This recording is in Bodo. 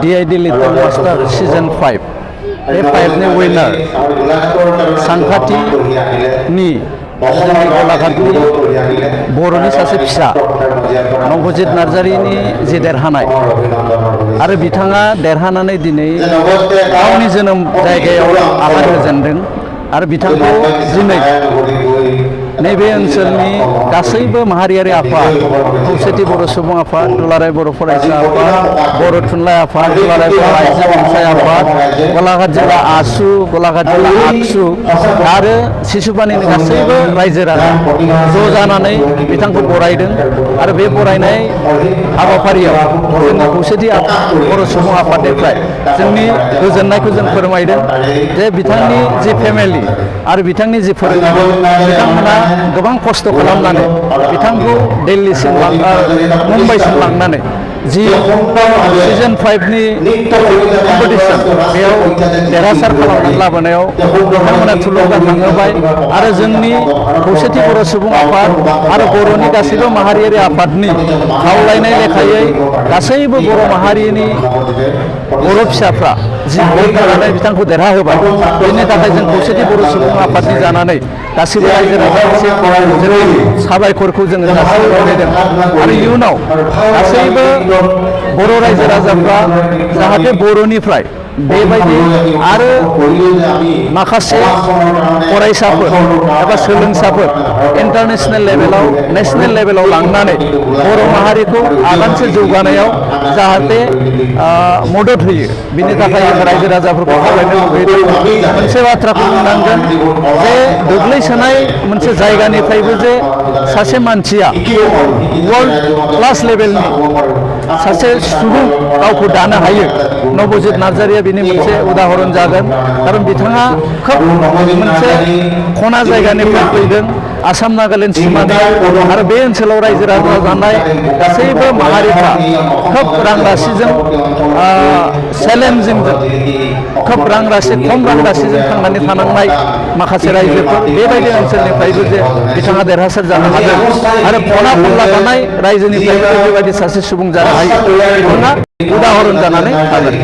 DID Little Master Season 5 बे 5 विनार सानखाथिनि जोंनि गलाघाटनि बर'नि सासे फिसा नबजित नार्जारिनि जे देरहानाय आरो बिथाङा देरहानानै दिनै गावनि जोनोम जायगायाव आगान होजेनदों आरो बिथांखौ दिनै नैबे ओनसोलनि गासैबो माहारियारि आफाद खौसेथि बर' सुबुं आफाद दुलाराय बर' फरायसा आफाद बर' थुनलाइ आफाद दुलाराय बर' आइजो अनसाय आफाद गलाघाट जिल्ला आसु गलाघाट जिल्ला आगसु आरो सिसुपानिनि गासैबो रायजो राजा ज' जानानै बिथांखौ बरायदों आरो बे बरायनाय हाबाफारियाव जोंनि खौसेथि बर' सुबुं आफादनिफ्राय जोंनि गोजोननायखौ जों फोरमायदों जे बिथांनि जि फेमिलि आरो बिथांनि जि फोरोंगिरि बिथांमोना गोबां खस्थ' खालामनानै बिथांखौ दिल्लीसिम मुम्बाइसिम लांनानै जि सिजन 5नि कम्पिटिसन बेयाव देरहासार खालामनानै लाबोनायाव बिथांमोना थुलुंगाखांहोबाय आरो जोंनि खौसेथि बर' सुबुं आफाद आरो बर'नि गासैबो माहारियारि आफादनि खावलायनाय लेखायै गासैबो बर' माहारिनि बर' फिसाफ्रा जि भट होनानै बिथांखौ देरहाहोबाय बेनि थाखाय जों खौसेथि बर' सुबुं आफादनि जानानै गासैबो रायजो राजाफोरसिम जोंनि साबायखरखौ जोङो जासिनो लुबैदों आरो इयुनाव गासैबो बर' रायजो राजाफ्रा जाहाथे बर'निफ्राय बेबायदि आरो माखासे फरायसाफोर एबा सोलोंसाफोर इन्टारनेशनेल लेभेलाव नेशनेल लेभेलाव लांनानै बर' माहारिखौ आगानसे जौगानायाव जाहाथे मदद होयो बिनि थाखाय रायजो राजाफोरखौ खावलायनो लुबैदों मोनसे बाथ्राखौ बुंनांगोन जे गोग्लैसोनाय मोनसे जायगानिफ्रायबो जे सासे मानसिया वर्ल्ड क्लास लेभेलनि सासे सुबुं गावखौ दानो हायो नबजित नार्जारिया बिनि मोनसे उदाहरन जागोन खारन बिथाङा खोब मोनसे खना जायगानिफ्राय फैदों आसाम नागालेण्ड सिमानि आरो बे ओनसोलाव रायजो राजा जानाय गासैबो माहारिफ्रा खोब रां राशिजों चेलेन्जिंजों खोब रां राशि खम रां राशिजों थांनानै थानांनाय माखासे रायजोफोर बेबायदि ओनसोलनिफ्रायबो जे बिथाङा देरहासार जानो हादों आरो खना खनला थानाय रायजोनिफ्रायबो बेबायदि सासे सुबुं जानो हायो बिथाङा उदाहरन जानानै थागोन।